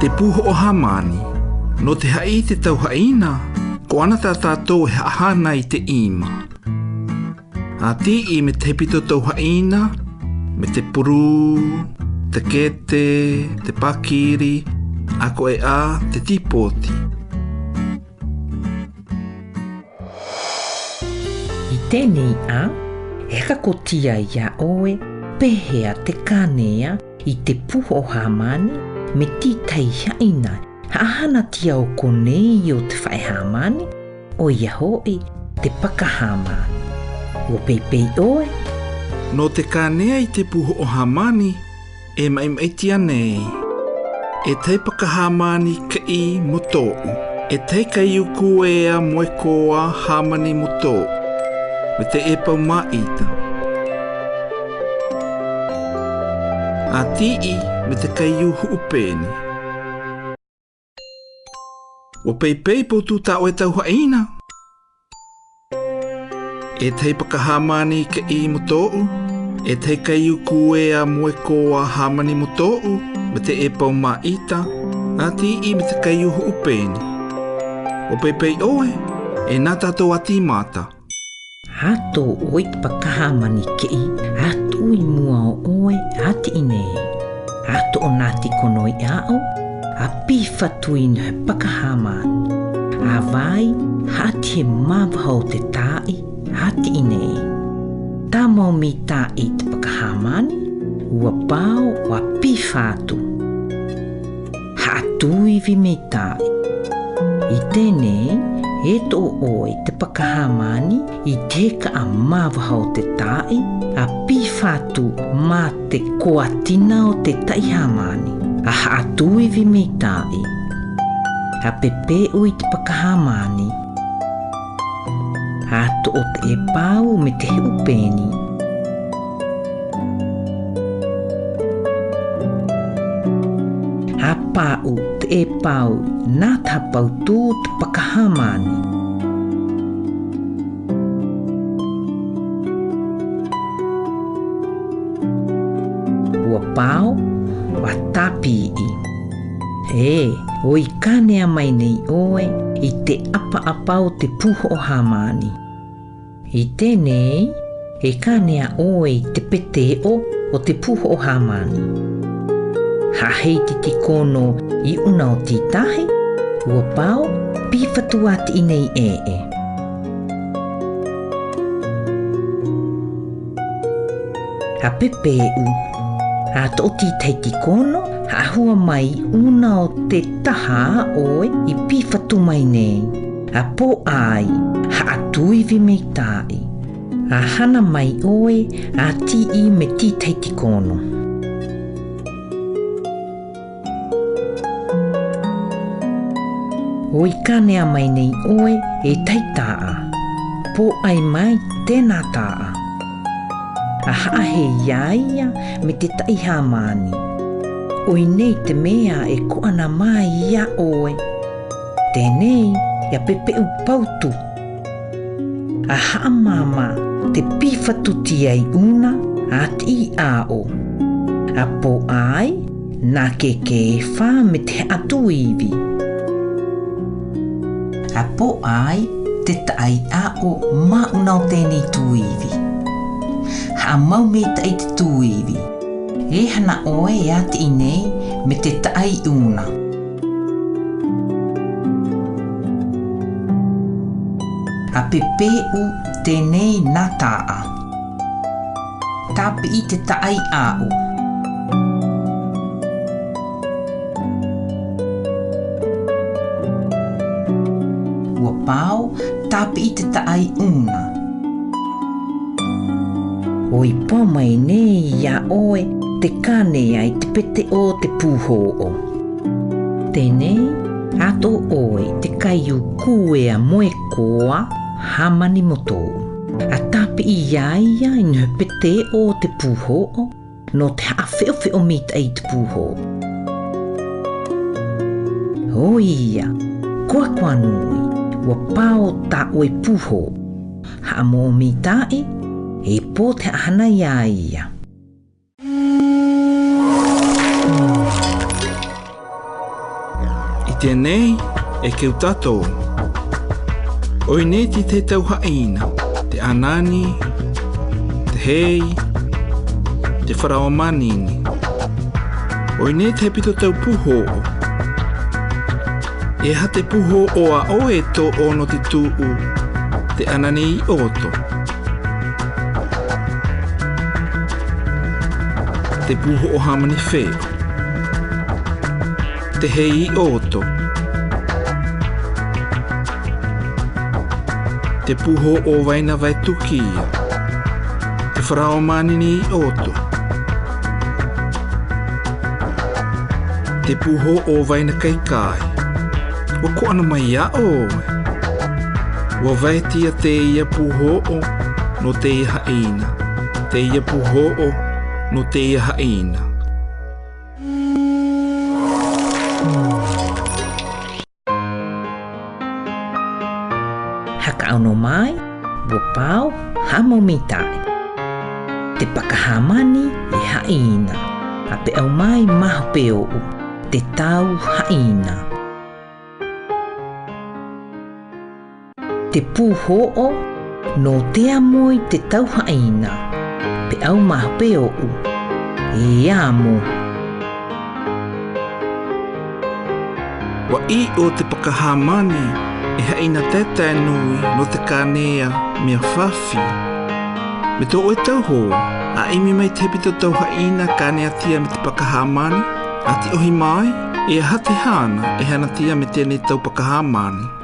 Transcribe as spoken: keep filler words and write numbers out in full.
Te puho'o hamani. Nō te ha'i te tau ha'ina, ko ana tatato e hahana i te ima. A ti'i me te hepito tau ha'ina, me te puru, te kete, te pakiri, a ko e a te tipoti. I tenei a, e haka kotia ia oe, pehē a te kanea i te puho'o hamani, me ti tahi ha'ina, hahana tiau ko nei o te fa'e hamani, oia ho'i te paka hamani. Ua peipei oe. Nō te kanea i te puho'o hamani, e ma'i-ma'i tia nei. E tahi paka hamani ke'i moto'u. E tahi kaiu kuea mo e koa hamani moto'u. Me te e pau ma'ita. A ti'i me te kaiu hu'u peni. Ua peipei potu ta oe tau ha'ina. E tahi paka hamani ke'i moto'u, e tahi kaiu kuea mo e koa hamani moto'u, me te e pau ma'ita, a ti'i me te kaiu hu'u peni. Ua peipei oe, e na tato ati mata. Ato oe te paka hamani ke'i, ato'i mua o oe ati nei. Ato o na tikono i a'o, a pifatu i nohe paka hamani. A vai, ati he mavaha o te ta'i, ati nei. Tama o mita'i te paka hamani, ua pao, a pifatu. Ha'a tuivi mita'i. I tenei, e to'o oe te paka hamani, i te ka'a mavaha o te ta'i, a pifatu ma te koa tina o te ta'i hamani. A ha'a tuivi mita'i. A pepe'u i te paka hamani. A to'o te e pau me te hu'u peni. A pa'u te e pau na ta pautu te paka hamani. Ua pao, ua tapi'i. E, oi kanea mai nei oe i te apa-apa o te puho'o hamani. I tenei, e kanea oe i te pete'o o te puho'o hamani. Ha'a hei titikono i una o titahi, ua pao, pifatu ati nei e'e. A pepe'u, a to'o titahi tikono, ha'a hua mai una o te taha oe i pifatu mai nei. A po'ai, ha'a tuivi mita'i. A hana mai oe, a ti'i me titahi tikono. Oi kanea mai nei oe e tahi ta'a. Po'ai mai tena ta'a. A ha'a hei aia me te ta'i hamani. Oi nei te mea e ko ana mai ia oe. Tenei, a pepe'u pautu. A ha'a mama te pifatu tiai una, a ti'i a'o. A po'ai, na ke ke fa me te ha'a tuivi. A po'ai, te ta'ai a'o ma una o tenei tuivi. Ha'a mau mita'i te tuivi. E hana oe ati nei me te ta'ai una. A pepe'u tenei na ta'a. Tapi'i te ta'ai a'o. Ua pao, tapi'i te ta'ai una. Oi pao mai nei ia oe te kanea i te pete'o o te puho'o. Tenei, a to'o oe te kaiu kuea mo e koa hamani moto'u. A tapi'i ia i nohe pete'o o te puho'o, nō te ha'a fe'ofe'o mita'i te puho'o. Oia, koa koa nui, ua pao ta oe puho'o. Ha'a mo'o mita'i, e po te ha'a hana ia ia. Tianei e keu tato. Oineti te tau haina, te anani, te hei, te faraomanini. Oineti hepito tau puho'o. E aha te puho'o a o e to'o no te tu'u te anani i oto? Te puho'o hamani fe'o. Te hei i oto. Te puho'o waina wae tukia. Te faraomanini i oto. Te puho'o waina kaikai. Wa ko anamai a o. Wa wae tia teia puho'o no teia haina. Teia puho'o no teia haina. Haka ono mai, bo pau, hamo mita'i. Te pakahamani i haina. Ape au mai maho peo'u te tau haina. Te puho'o no te amo i te tau haina. Pe au maho peo'u e amo. Wa i o te pakahamani e haina tete nui no te kanea mea fafi. Me to oe tau ho, a imi mai te hepito tau haina kanea tia me te pakahamani, ati ohi mai, e aha te hana e hana tia me tianei tau pakahamani.